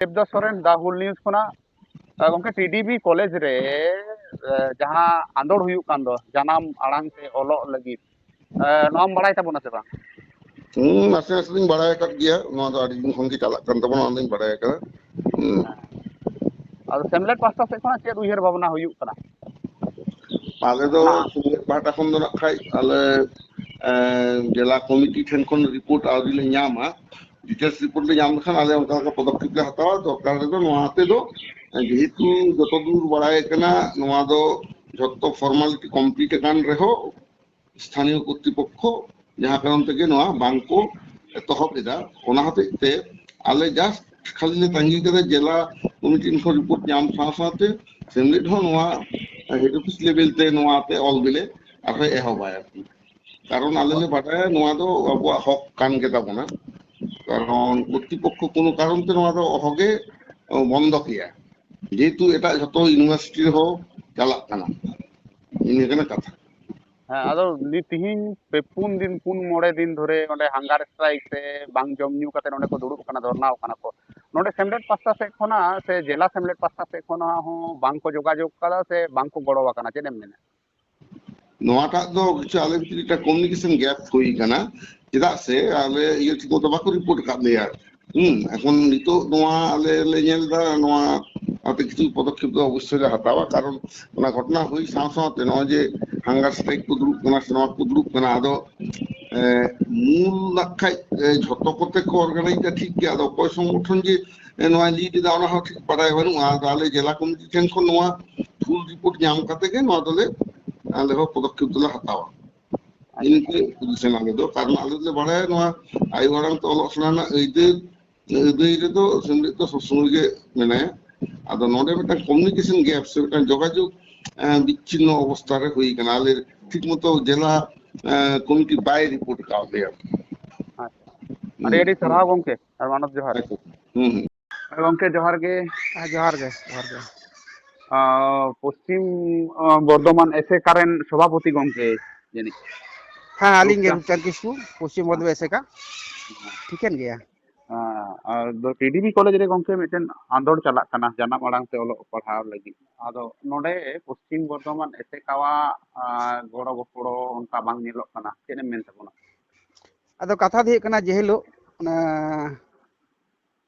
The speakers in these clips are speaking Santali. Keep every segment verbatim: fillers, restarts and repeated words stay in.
ᱫᱮᱵᱫᱟᱥ ᱥᱚᱨᱮᱱ, ᱫᱟ ᱦᱩᱞ ᱱᱤᱭᱩᱡᱽ ᱠᱷᱚᱱᱟᱜ᱾ ᱟᱨ ᱜᱚᱢᱠᱮ, ᱴᱤᱰᱤᱵᱤ ᱠᱚᱞᱮᱡᱽ ᱨᱮ, ᱮ, ᱡᱟᱦᱟᱸ ᱟᱸᱫᱳᱲ ᱦᱩᱭᱩᱜ ᱠᱟᱱ ᱫᱚ ᱡᱟᱱᱟᱢ ᱟᱲᱟᱝ ᱛᱮ ᱚᱞᱚᱜ ᱞᱟᱹᱜᱤᱫ, ᱮ, ᱱᱚᱣᱟᱢ ᱵᱟᱲᱟᱭ ᱛᱟᱵᱚᱱᱟ ᱥᱮ ᱵᱟᱝ? ᱦᱩᱸ, ᱱᱟᱥᱮ ᱱᱟᱥᱮ ᱫᱚᱧ ᱵᱟᱲᱟᱭ ᱟᱠᱟᱫ ᱜᱮᱭᱟ᱾ ᱱᱚᱣᱟ ᱫᱚ ᱟᱹᱰᱤ ᱫᱤᱱ ᱠᱷᱚᱱ ᱜᱮ ᱪᱟᱞᱟᱜ ᱠᱟᱱ ᱛᱟᱵᱚᱱᱟ, ᱚᱱᱟ ᱫᱚᱧ ᱵᱟᱲᱟᱭ ᱟᱠᱟᱫᱟ᱾ ᱦᱩᱸ᱾ ᱟᱫᱚ ᱥᱮᱢᱞᱮᱫ ᱯᱟᱥᱴᱟ ᱥᱮᱫ ᱠᱷᱚᱱᱟᱜ ᱪᱮᱫ ᱩᱭᱦᱟᱹᱨ ᱵᱷᱟᱵᱽᱱᱟ ᱦᱩᱭᱩᱜ ᱠᱟᱱᱟ? ᱟᱞᱮ ᱫᱚ ᱚᱱᱟ ᱥᱮᱢᱞᱮᱫ ᱯᱟᱦᱴᱟ ᱠᱷᱚᱱ ᱫᱚ ᱱᱟᱜ ᱠᱷᱟᱡ ᱟᱞᱮ, ᱮ, ᱡᱮᱞᱟ ᱠᱚᱢᱤᱴᱤ ᱴᱷᱮᱱ ᱠᱷᱚᱱ ᱨᱤᱯᱳᱨᱴ ᱟᱹᱣᱨᱤ ᱞᱮ ᱧᱟᱢᱟ᱾ ᱰᱤᱴᱮᱞᱥ ᱨᱤᱯᱳᱨᱴ ᱞᱮ ᱧᱟᱢ ᱞᱮᱠᱷᱟᱱ ᱟᱞᱮ ᱚᱱᱠᱟ ᱞᱮᱠᱟ ᱯᱚᱫᱚᱠᱷᱮᱯ ᱞᱮ ᱦᱟᱛᱟᱣᱟ᱾ ᱫᱚᱨᱠᱟᱨ ᱨᱮᱫᱚ ᱱᱚᱣᱟ ᱦᱚᱛᱮ ᱫᱚ, ᱡᱮᱦᱮᱛᱩ ᱡᱚᱛᱚ ᱫᱩᱨ ᱵᱟᱲᱟᱭ ᱠᱟᱱᱟ, ᱱᱚᱣᱟ ᱫᱚ ᱡᱷᱚᱛᱚ ᱯᱷᱚᱨᱢᱟᱞᱤᱴᱤ ᱠᱚᱢᱯᱞᱤᱴ ᱟᱠᱟᱱ ᱨᱮᱦᱚᱸ ᱥᱛᱷᱟᱱᱤᱭᱚ ᱠᱚᱨᱛᱨᱤᱯᱚᱠᱠᱷᱚ ᱡᱟᱦᱟᱸ ᱠᱟᱨᱚᱱ ᱛᱮᱜᱮ ᱱᱚᱣᱟ ᱵᱟᱝ ᱠᱚ ᱮᱛᱚᱦᱚᱵ ᱮᱫᱟ, ᱚᱱᱟ ᱦᱚᱛᱮᱡ ᱛᱮ ᱟᱞᱮ ᱡᱟᱥᱴ ᱠᱷᱟᱹᱞᱤ ᱞᱮ ᱛᱟᱺᱜᱤ ᱠᱟᱫᱟ ᱡᱮᱞᱟ ᱠᱚᱢᱤᱴᱤ ᱴᱷᱮᱱ ᱠᱷᱚᱱ ᱨᱤᱯᱳᱨᱴ ᱧᱟᱢ ᱥᱟᱶ ᱥᱟᱶᱛᱮ ᱥᱮᱢᱞᱮᱫ ᱦᱚᱸ ᱱᱚᱣᱟ ᱦᱮᱰ ᱚᱯᱷᱤᱥ ᱞᱮᱵᱮᱞ ᱛᱮ ᱱᱚᱣᱟ ᱛᱮ ᱚᱞ ᱵᱤᱞᱮ ᱟᱨᱦᱚᱸ ᱮᱦᱚᱵᱟᱭ ᱟᱨᱠᱤ᱾ ᱠᱟᱨᱚᱱ ᱟᱞᱮ ᱞᱮ ᱵᱟᱰᱟᱭᱟ ᱱᱚᱣᱟ ᱫᱚ ᱟᱵᱚᱣᱟᱜ ᱦᱚᱠ ᱠᱟᱱ ᱜᱮ ᱛᱟᱵᱚᱱᱟ᱾ ᱠᱟᱨᱚᱱ ᱠᱚᱨᱛᱨᱤᱯᱚᱠᱠᱷᱚ ᱠᱳᱱᱳ ᱠᱟᱨᱚᱱ ᱛᱮ ᱱᱚᱣᱟ ᱫᱚ ᱚᱦᱚᱜᱮ ᱵᱚᱱᱫᱚ ᱠᱮᱭᱟ, ᱡᱮᱦᱮᱛᱩ ᱮᱴᱟᱜ ᱡᱷᱚᱛᱚ ᱤᱭᱩᱱᱤᱵᱷᱟᱨᱥᱤᱴᱤ ᱨᱮᱦᱚᱸ ᱪᱟᱞᱟᱜ ᱠᱟᱱᱟ᱾ ᱤᱱᱟᱹ ᱠᱟᱱᱟ ᱠᱟᱛᱷᱟ᱾ ᱦᱮᱸ, ᱟᱫᱚ ᱱᱤ-, ᱛᱤᱦᱤᱧ ᱯᱮ ᱯᱩᱱ ᱫᱤᱱ, ᱯᱩᱱ ᱢᱚᱬᱮ ᱫᱤᱱ ᱫᱷᱚᱨᱮ ᱚᱸᱰᱮ ᱦᱟᱝᱜᱟᱨ ᱥᱴᱨᱟᱭᱤᱠ ᱥᱮ ᱵᱟᱝ ᱡᱚᱢ ᱧᱩ ᱠᱟᱛᱮ ᱱᱚᱸᱰᱮ ᱠᱚ ᱫᱩᱲᱩᱵ ᱠᱟᱱᱟ, ᱫᱷᱚᱨᱱᱟᱣ ᱠᱟᱱᱟ ᱠᱚ᱾ ᱱᱚᱸᱰᱮ ᱥᱮᱢᱞᱮᱫ ᱯᱟᱥᱴᱟ ᱥᱮᱫ ᱠᱷᱚᱱᱟᱜ ᱥᱮ ᱡᱮᱞᱟ ᱥᱮᱢᱞᱮᱫ ᱯᱟᱥᱴᱟ ᱥᱮᱫ ᱠᱷᱚᱱᱟᱜ ᱦᱚᱸ ᱵᱟᱝ ᱠᱚ ᱡᱳᱜᱟᱡᱳᱜᱽ ᱠᱟᱫᱟ ᱥᱮ ᱵᱟᱝ ᱠᱚ ᱜᱚᱲᱚ ᱟᱠᱟᱱᱟ, ᱪᱮᱫ ᱮᱢ ᱢᱮᱱᱟ? ᱱᱚᱣᱟᱴᱟᱜ ᱫᱚ ᱠᱤᱪᱷᱩ ᱟᱞᱮ ᱵᱷᱤᱛᱨᱤ ᱨᱮ ᱠᱚᱢᱤᱭᱩᱱᱤᱠᱮᱥᱚᱱ ᱜᱮᱯ ᱦᱩᱭ ᱠᱟᱱᱟ, ᱪᱮᱫᱟᱜ ᱥᱮ ᱟᱞᱮ ᱤᱭᱟᱹ ᱴᱷᱤᱠ ᱢᱚᱛᱚ ᱵᱟᱠᱚ ᱨᱤᱯᱳᱨᱴ ᱟᱠᱟᱫ ᱞᱮᱭᱟ᱾ ᱦᱩᱸ, ᱮᱠᱷᱚᱱ ᱱᱤᱛᱚᱜ ᱱᱚᱣᱟ ᱟᱞᱮ ᱞᱮ ᱧᱮᱞ ᱮᱫᱟ, ᱱᱚᱣᱟ ᱟᱛᱮ ᱠᱤᱪᱷᱩ ᱯᱚᱫᱚᱠᱷᱮᱯ ᱫᱚ ᱚᱵᱚᱥᱥᱳᱭ ᱞᱮ ᱦᱟᱛᱟᱣᱟ, ᱠᱟᱨᱚᱱ ᱚᱱᱟ ᱜᱷᱚᱴᱚᱱᱟ ᱦᱩᱭ ᱥᱟᱶ ᱥᱟᱶᱛᱮ ᱱᱚᱜᱼᱚᱭ ᱡᱮ ᱦᱟᱝᱜᱟᱨ ᱥᱴᱨᱟᱭᱤᱠ ᱠᱚ ᱫᱩᱲᱩᱵ ᱠᱟᱱᱟ ᱥᱮ ᱱᱚᱣᱟ ᱠᱚ ᱫᱩᱲᱩᱵ ᱠᱟᱱᱟ, ᱟᱫᱚ, ᱮ, ᱢᱩᱞ ᱱᱟᱜ ᱠᱷᱟᱡ, ᱮ, ᱡᱷᱚᱛᱚ ᱠᱚᱛᱮ ᱠᱚ ᱚᱨᱜᱟᱱᱟᱭᱤᱡᱽ ᱮᱫᱟ ᱴᱷᱤᱠ ᱜᱮᱭᱟ, ᱟᱫᱚ ᱚᱠᱚᱭ ᱥᱚᱝᱜᱚᱴᱷᱚᱱ ᱡᱮ, ᱮ, ᱱᱚᱣᱟ ᱞᱤᱰ ᱮᱫᱟ ᱚᱱᱟ ᱦᱚᱸ ᱴᱷᱤᱠ ᱵᱟᱰᱟᱭ ᱵᱟᱹᱱᱩᱜᱼᱟ᱾ ᱟᱫᱚ ᱟᱞᱮ ᱡᱮᱞᱟ ᱠᱚᱢᱤᱴᱤ ᱴᱷᱮᱱ ᱠᱷᱚᱱ ᱱᱚᱣᱟ ᱯᱷᱩᱞ ᱨᱤᱯᱳᱨᱴ ᱧᱟᱢ ᱠᱟᱛᱮ ᱜᱮ ᱱᱚᱣᱟ ᱫᱚᱞᱮ, ᱟᱞᱮ ᱦᱚᱸ ᱯᱚᱫᱚᱠᱷᱮᱯ ᱫᱚᱞᱮ ᱦᱟᱛᱟᱣᱟ᱾ ᱤᱱᱠᱟᱹ ᱯᱚᱡᱤᱥᱚᱱ ᱟᱞᱮ ᱫᱚ, ᱠᱟᱨᱚᱱ ᱟᱞᱮ ᱫᱚᱞᱮ ᱵᱟᱲᱟᱭᱟ ᱱᱚᱣᱟ ᱟᱭᱳ ᱟᱲᱟᱝ ᱛᱮ ᱚᱞᱚᱜ ᱥᱮᱬᱟ ᱨᱮᱱᱟᱜ ᱟᱹᱭᱫᱟᱹᱨ, ᱟᱹᱭᱫᱟᱹᱨ ᱨᱮᱫᱚ ᱥᱮᱢᱞᱮᱫ ᱫᱚ ᱥᱚᱵ ᱥᱚᱢᱚᱭ ᱜᱮ ᱢᱮᱱᱟᱭᱟ᱾ ᱟᱫᱚ ᱱᱚᱰᱮ ᱢᱤᱫᱴᱟᱝ ᱠᱚᱢᱤᱭᱩᱱᱤᱠᱮᱥᱚᱱ ᱜᱮᱯ ᱥᱮ ᱢᱤᱫᱴᱟᱝ ᱡᱳᱜᱟᱡᱳᱜᱽ, ᱮᱸ, ᱵᱤᱪᱪᱷᱤᱱᱱᱚ ᱚᱵᱚᱥᱛᱷᱟ ᱨᱮ ᱦᱩᱭ ᱠᱟᱱᱟ᱾ ᱟᱞᱮ ᱴᱷᱤᱠ ᱢᱚᱛᱚ ᱡᱮᱞᱟ, ᱮᱸ, ᱠᱚᱢᱤᱴᱤ ᱵᱟᱭ ᱨᱤᱯᱳᱨᱴ ᱠᱟᱣ ᱞᱮᱭᱟ᱾ ᱟᱪᱪᱷᱟ᱾ ᱟᱹᱰᱤ ᱟᱹᱰᱤ ᱥᱟᱨᱦᱟᱣ ᱜᱚᱢᱠᱮ, ᱟᱨ ᱢᱟᱱᱚᱛ ᱡᱚᱦᱟᱨ᱾ ᱟᱪᱪᱷᱟ᱾ ᱦᱩᱸ, ᱦᱩᱸ᱾ ᱦᱮᱸ ᱜᱚᱢᱠᱮ, ᱡᱚᱦᱟᱨ ᱜᱮ᱾ ᱦᱮᱸ, ᱡᱚᱦᱟᱨ ᱜᱮ, ᱡᱚᱦᱟᱨ ᱜᱮ᱾ ᱟᱸ, ᱯᱚᱥᱪᱤᱢ, ᱟᱸ, ᱵᱚᱨᱫᱷᱚᱢᱟᱱ ᱮᱥᱮᱠᱟ ᱨᱮᱱ ᱥᱚᱵᱷᱟᱯᱚᱛᱤ ᱜᱚᱢᱠᱮ ᱡᱟᱹᱱᱤᱡ᱾ ᱦᱮᱸ, ᱟᱹᱞᱤᱧ ᱜᱮ ᱨᱩᱯᱪᱟᱸᱫᱽ᱾ ᱨᱩᱯᱪᱟᱸᱫᱽ ᱠᱤᱥᱠᱩ, ᱯᱚᱥᱪᱤᱢ ᱵᱚᱨᱫᱷᱚᱢᱟᱱ ᱮᱥᱮᱠᱟ᱾ ᱴᱷᱤᱠᱟᱹᱱ ᱜᱮᱭᱟ᱾ ᱟᱨ ᱫᱚ ᱴᱤᱰᱤᱵᱤ ᱠᱚᱞᱮᱡᱽ ᱨᱮ ᱜᱚᱝᱠᱮ ᱢᱤᱫᱴᱮᱱ ᱟᱸᱫᱳᱲ ᱪᱟᱞᱟᱜ ᱠᱟᱱᱟ ᱡᱟᱱᱟᱢ ᱟᱲᱟᱝ ᱛᱮ ᱚᱞᱚᱜ ᱯᱟᱲᱦᱟᱣ ᱞᱟᱹᱜᱤᱫ᱾ ᱟᱫᱚ ᱱᱚᱰᱮ ᱯᱚᱥᱪᱤᱢ ᱵᱚᱨᱫᱷᱚᱢᱟᱱ ᱮᱥᱮᱠᱟᱣᱟᱜ, ᱟᱸ, ᱜᱚᱲᱚ ᱜᱚᱯᱚᱲᱚ ᱚᱱᱠᱟ ᱵᱟᱝ ᱧᱮᱞᱚᱜ ᱠᱟᱱᱟ, ᱪᱮᱫ ᱮᱢ ᱢᱮᱱ ᱛᱟᱵᱚᱱᱟ? ᱟᱫᱚ ᱠᱟᱛᱷᱟ ᱫᱚ ᱦᱩᱭᱩᱜ ᱠᱟᱱᱟ, ᱡᱮ ᱦᱤᱞᱳᱜ ᱚᱱᱟ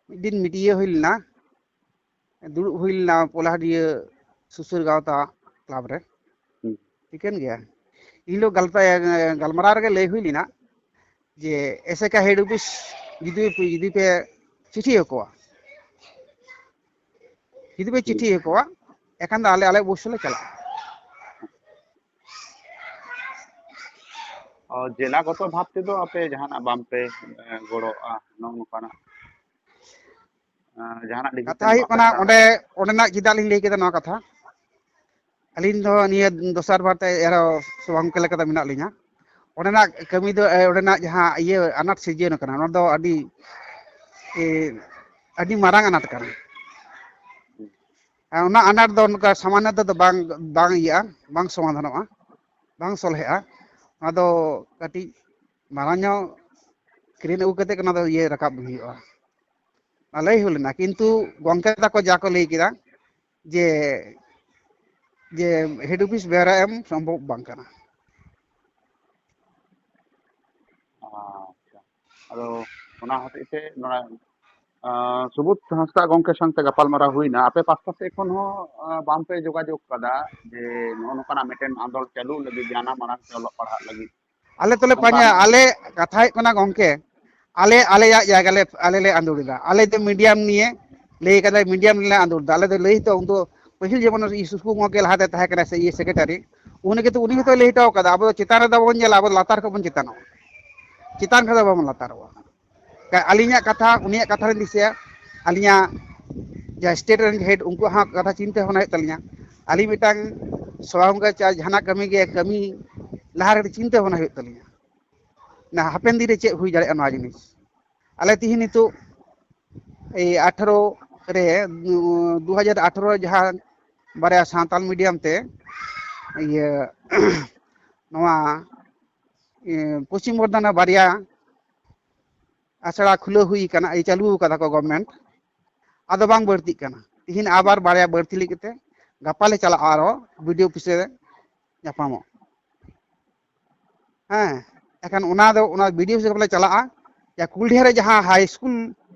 ᱢᱤᱫ ᱫᱤᱱ ᱢᱤᱰᱤᱭᱟ ᱦᱩᱭ ᱞᱮᱱᱟ, ᱫᱩᱲᱩᱵ ᱦᱩᱭ ᱞᱮᱱᱟ ᱯᱚᱞᱟᱦᱰᱤᱭᱟᱹ ᱥᱩᱥᱟᱹᱨ ᱜᱟᱶᱛᱟ ᱠᱞᱟᱵᱽ ᱨᱮ᱾ ᱦᱩᱸ᱾ ᱴᱷᱤᱠᱟᱹᱱ ᱜᱮᱭᱟ, ᱤᱱ ᱦᱤᱞᱳᱜ ᱜᱟᱞᱯᱟ-, ᱜᱟᱞᱢᱟᱨᱟᱣ ᱨᱮᱜᱮ ᱞᱟᱹᱭ ᱦᱩᱭ ᱞᱮᱱᱟ ᱡᱮ ᱮᱥᱮᱠᱟ ᱦᱮᱰ ᱚᱯᱷᱤᱥ ᱡᱩᱫᱤ ᱯᱮ, ᱡᱩᱫᱤ ᱯᱮ ᱪᱤᱴᱷᱤ ᱟᱠᱚᱣᱟ, ᱡᱩᱫᱤ ᱯᱮ ᱦᱩᱸ᱾ ᱪᱤᱴᱷᱤ ᱟᱠᱚᱣᱟ, ᱮᱱᱠᱷᱟᱱ ᱫᱚ ᱟᱞᱮ, ᱟᱞᱮ ᱚᱵᱚᱥᱥᱳᱭ ᱞᱮ ᱪᱟᱞᱟᱜᱼᱟ᱾ ᱚ, ᱡᱮᱞᱟ ᱜᱚᱛᱚ ᱵᱷᱟᱵ ᱛᱮᱫᱚ ᱟᱯᱮ ᱡᱟᱦᱟᱱᱟᱜ ᱵᱟᱝᱯᱮ, ᱮ, ᱜᱚᱲᱚᱜᱼᱟ, ᱱᱚᱜᱼᱚ ᱱᱚᱝᱠᱟᱱᱟᱜ, ᱮ, ᱡᱟᱦᱟᱱᱟᱜ ᱠᱟᱛᱷᱟ ᱰᱤᱥᱤᱥᱚᱱ ᱦᱩᱭᱩᱜ ᱵᱟᱯᱮ ᱠᱟᱱᱟ, ᱦᱟᱛᱟᱣᱟ? ᱚᱸᱰᱮ, ᱚᱸᱰᱮᱱᱟᱜ ᱪᱮᱫᱟᱜ ᱞᱤᱧ ᱞᱟᱹᱭ ᱠᱮᱫᱟ ᱱᱚᱣᱟ ᱠᱟᱛᱷᱟ? ᱟᱹᱞᱤᱧ ᱫᱚ ᱱᱤᱭᱟᱹ ᱫᱚᱥᱟᱨ ᱵᱟᱨ ᱛᱮ ᱟᱨᱚ ᱥᱚᱵᱷᱟᱢᱩᱠᱷᱤ ᱞᱮᱠᱟᱛᱮ ᱢᱮᱱᱟᱜ ᱞᱤᱧᱟ᱾ ᱚᱸᱰᱮᱱᱟᱜ ᱠᱟᱹᱢᱤ ᱫᱚ, ᱮ, ᱚᱸᱰᱮᱱᱟᱜ ᱡᱟᱦᱟᱸ ᱤᱭᱟᱹ ᱟᱱᱟᱴ ᱥᱤᱨᱡᱟᱹᱣ ᱟᱠᱟᱱᱟ, ᱚᱱᱟ ᱫᱚ ᱟᱹᱰᱤ, ᱮ, ᱟᱹᱰᱤ ᱢᱟᱨᱟᱝ ᱟᱱᱟᱴ ᱠᱟᱱᱟ᱾ ᱟᱨ ᱚᱱᱟ ᱟᱱᱟᱴ ᱫᱚ ᱱᱚᱝᱠᱟ ᱥᱟᱢᱟᱱᱱᱚ ᱛᱮᱫᱚ ᱵᱟᱝ, ᱵᱟᱝ ᱤᱭᱟᱹᱜᱼᱟ, ᱵᱟᱝ ᱥᱚᱢᱟᱫᱷᱟᱱᱚᱜᱼᱟ, ᱵᱟᱝ ᱥᱚᱞᱦᱮᱜᱼᱟ᱾ ᱚᱱᱟ ᱫᱚ ᱠᱟᱹᱴᱤᱡ ᱢᱟᱨᱟᱝ ᱧᱚᱜ ᱠᱨᱮᱱ ᱟᱹᱜᱩ ᱠᱟᱛᱮ ᱚᱱᱟ ᱫᱚ ᱤᱭᱟᱹ ᱨᱟᱠᱟᱵ ᱦᱩᱭᱩᱜᱼᱟ᱾ ᱚᱱᱟ ᱞᱟᱹᱭ ᱦᱩᱭ ᱞᱮᱱᱟ, ᱠᱤᱱᱛᱩ ᱜᱚᱝᱠᱮ ᱛᱟᱠᱚ ᱡᱟ ᱠᱚ ᱞᱟᱹᱭ ᱠᱮᱫᱟ ᱡᱮ, ᱡᱮ ᱦᱮᱰ ᱚᱯᱷᱤᱥ ᱵᱮᱣᱨᱟ ᱮᱢ ᱥᱚᱢᱵᱷᱚᱵ ᱵᱟᱝ ᱠᱟᱱᱟ᱾ ᱟᱪᱪᱷᱟ, ᱟᱫᱚ ᱚᱱᱟ ᱦᱚᱛᱮᱡ ᱛᱮ ᱱᱚᱰᱮ, ᱟᱸ, ᱥᱩᱵᱳᱫᱷ ᱦᱟᱸᱥᱫᱟ ᱜᱚᱝᱠᱮ ᱥᱟᱶᱛᱮ ᱜᱟᱯᱟᱞᱢᱟᱨᱟᱣ ᱦᱩᱭᱱᱟ᱾ ᱟᱯᱮ ᱯᱟᱥᱴᱟ ᱥᱮᱫ ᱠᱷᱚᱱ ᱦᱚᱸ, ᱟᱸ, ᱵᱟᱝᱯᱮ ᱡᱳᱜᱟᱡᱳᱜᱽ ᱠᱟᱫᱟ ᱡᱮ ᱱᱚᱜᱼᱚ ᱱᱚᱝᱠᱟᱱᱟᱜ ᱢᱤᱫᱴᱮᱱ ᱟᱸᱫᱳᱲ ᱪᱟᱹᱞᱩ ᱞᱟᱹᱜᱤᱫ ᱡᱟᱱᱟᱢ ᱟᱲᱟᱝ ᱛᱮ ᱚᱞᱚᱜ ᱯᱟᱲᱦᱟᱜ ᱞᱟᱹᱜᱤᱫ? ᱟᱞᱮ ᱛᱚᱞᱮ ᱱᱚᱝᱠᱟ ᱯᱟᱸᱡᱟ, ᱟᱢᱟᱜ ᱟᱞᱮ ᱠᱟᱛᱷᱟ ᱦᱩᱭᱩᱜ ᱠᱟᱱᱟ ᱜᱚᱝᱠᱮ, ᱟᱞᱮ ᱟᱞᱮᱭᱟᱜ ᱡᱟᱭᱜᱟ ᱞᱮ, ᱟᱞᱮ ᱞᱮ ᱟᱸᱫᱳᱲ ᱮᱫᱟ᱾ ᱟᱞᱮ ᱫᱚ ᱢᱤᱰᱤᱭᱟᱢ ᱱᱤᱭᱮ ᱞᱟᱹᱭ ᱠᱟᱫᱟᱭ, ᱢᱤᱰᱤᱭᱟᱢ ᱞᱮ ᱟᱸᱫᱳᱲ ᱮᱫᱟ᱾ ᱟᱞᱮ ᱫᱚ ᱞᱟᱹᱭ ᱦᱚᱸᱛᱚ ᱩᱱᱫᱚ ᱯᱟᱹᱦᱤᱞ ᱡᱮᱢᱚᱱ ᱤᱭᱟᱹ ᱥᱩᱥᱠᱩ ᱜᱚᱝᱠᱮ ᱞᱟᱦᱟᱛᱮ ᱛᱟᱦᱮᱸ ᱠᱟᱱᱟ ᱥᱮ ᱤᱭᱟᱹ ᱥᱮᱠᱨᱮᱴᱟᱨᱤ, ᱩᱱᱤ ᱜᱮᱛᱚ, ᱩᱱᱤ ᱦᱚᱸᱛᱚᱭ ᱞᱟᱹᱭ ᱦᱚᱴᱚ ᱠᱟᱫᱟ, ᱟᱵᱚ ᱫᱚ ᱪᱮᱛᱟᱱ ᱨᱮᱫᱚ ᱵᱟᱵᱚᱱ ᱧᱮᱞᱟ, ᱟᱵᱚ ᱫᱚ ᱞᱟᱛᱟᱨ ᱠᱷᱚᱱ ᱵᱚᱱ ᱪᱮᱛᱟᱱᱚᱜᱼᱟ, ᱪᱮᱛᱟᱱ ᱠᱷᱚᱱ ᱫᱚ ᱵᱟᱵᱚᱱ ᱞᱟᱛᱟᱨᱚᱜᱼᱟ᱾ ᱠᱟ-, ᱟᱹᱞᱤᱧᱟᱜ ᱠᱟᱛᱷᱟ, ᱩᱱᱤᱭᱟᱜ ᱠᱟᱛᱷᱟ ᱞᱤᱧ ᱫᱤᱥᱟᱹᱭᱟ, ᱟᱹᱞᱤᱧᱟᱜ ᱡᱟᱦᱟᱸ ᱥᱴᱮᱴ ᱨᱮᱱ ᱦᱮᱰ, ᱩᱱᱠᱩᱣᱟᱜ ᱦᱚᱸ ᱠᱟᱛᱷᱟ ᱪᱤᱱᱛᱟᱹ ᱵᱷᱟᱵᱽᱱᱟ ᱦᱩᱭᱩᱜ ᱛᱟᱹᱞᱤᱧᱟ᱾ ᱟᱹᱞᱤᱧ ᱢᱤᱫᱴᱟᱝ ᱥᱚᱵᱷᱟ ᱜᱚᱝᱠᱮ ᱪᱟ-, ᱡᱟᱦᱟᱱᱟᱜ ᱠᱟᱹᱢᱤ ᱜᱮ ᱠᱟᱹᱢᱤ ᱞᱟᱦᱟ ᱨᱮ ᱪᱤᱱᱛᱟᱹ ᱵᱷᱟᱵᱽᱱᱟ ᱦᱩᱭᱩᱜ ᱛᱟᱹᱞᱤᱧᱟ, ᱱᱟ ᱦᱟᱯᱮᱱ ᱫᱤᱱ ᱨᱮ ᱪᱮᱫ ᱦᱩᱭ ᱫᱟᱲᱮᱭᱟᱜᱼᱟ ᱱᱚᱣᱟ ᱡᱤᱱᱤᱥ᱾ ᱟᱞᱮ ᱛᱤᱦᱤᱧ ᱱᱤᱛᱚᱜ ᱮᱭ ᱟᱴᱷᱟᱨᱚ ᱨᱮ, ᱫᱩ ᱦᱟᱡᱟᱨ ᱟᱴᱷᱟᱨᱚ ᱨᱮ ᱡᱟᱦᱟᱸ ᱵᱟᱨᱭᱟ ᱥᱟᱱᱛᱟᱞ ᱢᱤᱰᱤᱭᱟᱢ ᱛᱮ ᱤᱭᱟᱹ ᱱᱚᱣᱟ, ᱮ, ᱯᱚᱥᱪᱤᱢ ᱵᱚᱨᱫᱷᱚᱢᱟᱱ ᱨᱮ ᱵᱟᱨᱭᱟ ᱟᱥᱲᱟ ᱠᱷᱩᱞᱟᱹᱣ ᱦᱩᱭ ᱠᱟᱱᱟ, ᱮ, ᱪᱟᱹᱞᱩ ᱠᱟᱫᱟ ᱠᱚ ᱜᱚᱵᱷᱢᱮᱱᱴ, ᱟᱫᱚ ᱵᱟᱝ ᱵᱟᱹᱲᱛᱤᱜ ᱠᱟᱱᱟ᱾ ᱛᱤᱦᱤᱧ ᱟᱵᱟᱨ ᱵᱟᱨᱭᱟ ᱵᱟᱹᱲᱛᱤ ᱞᱟᱹᱜᱤᱫ ᱛᱮ ᱜᱟᱯᱟ ᱞᱮ ᱪᱟᱞᱟᱜᱼᱟ, ᱟᱨᱚ ᱵᱤ ᱰᱤ ᱳ ᱚᱯᱷᱤᱥ ᱨᱮ ᱧᱟᱯᱟᱢᱚᱜ᱾ ᱦᱮᱸ, ᱮᱱᱠᱷᱟᱱ ᱚᱱᱟ ᱫᱚ, ᱚᱱᱟ ᱵᱤ ᱰᱤ ᱳ ᱚᱯᱷᱤᱥ ᱨᱮ ᱪᱟᱞᱟᱜᱼᱟ, ᱡᱟ ᱠᱩᱞᱰᱤᱦᱟ ᱨᱮ ᱡᱟᱦᱟᱸ ᱦᱟᱭ ᱥᱠᱩᱞ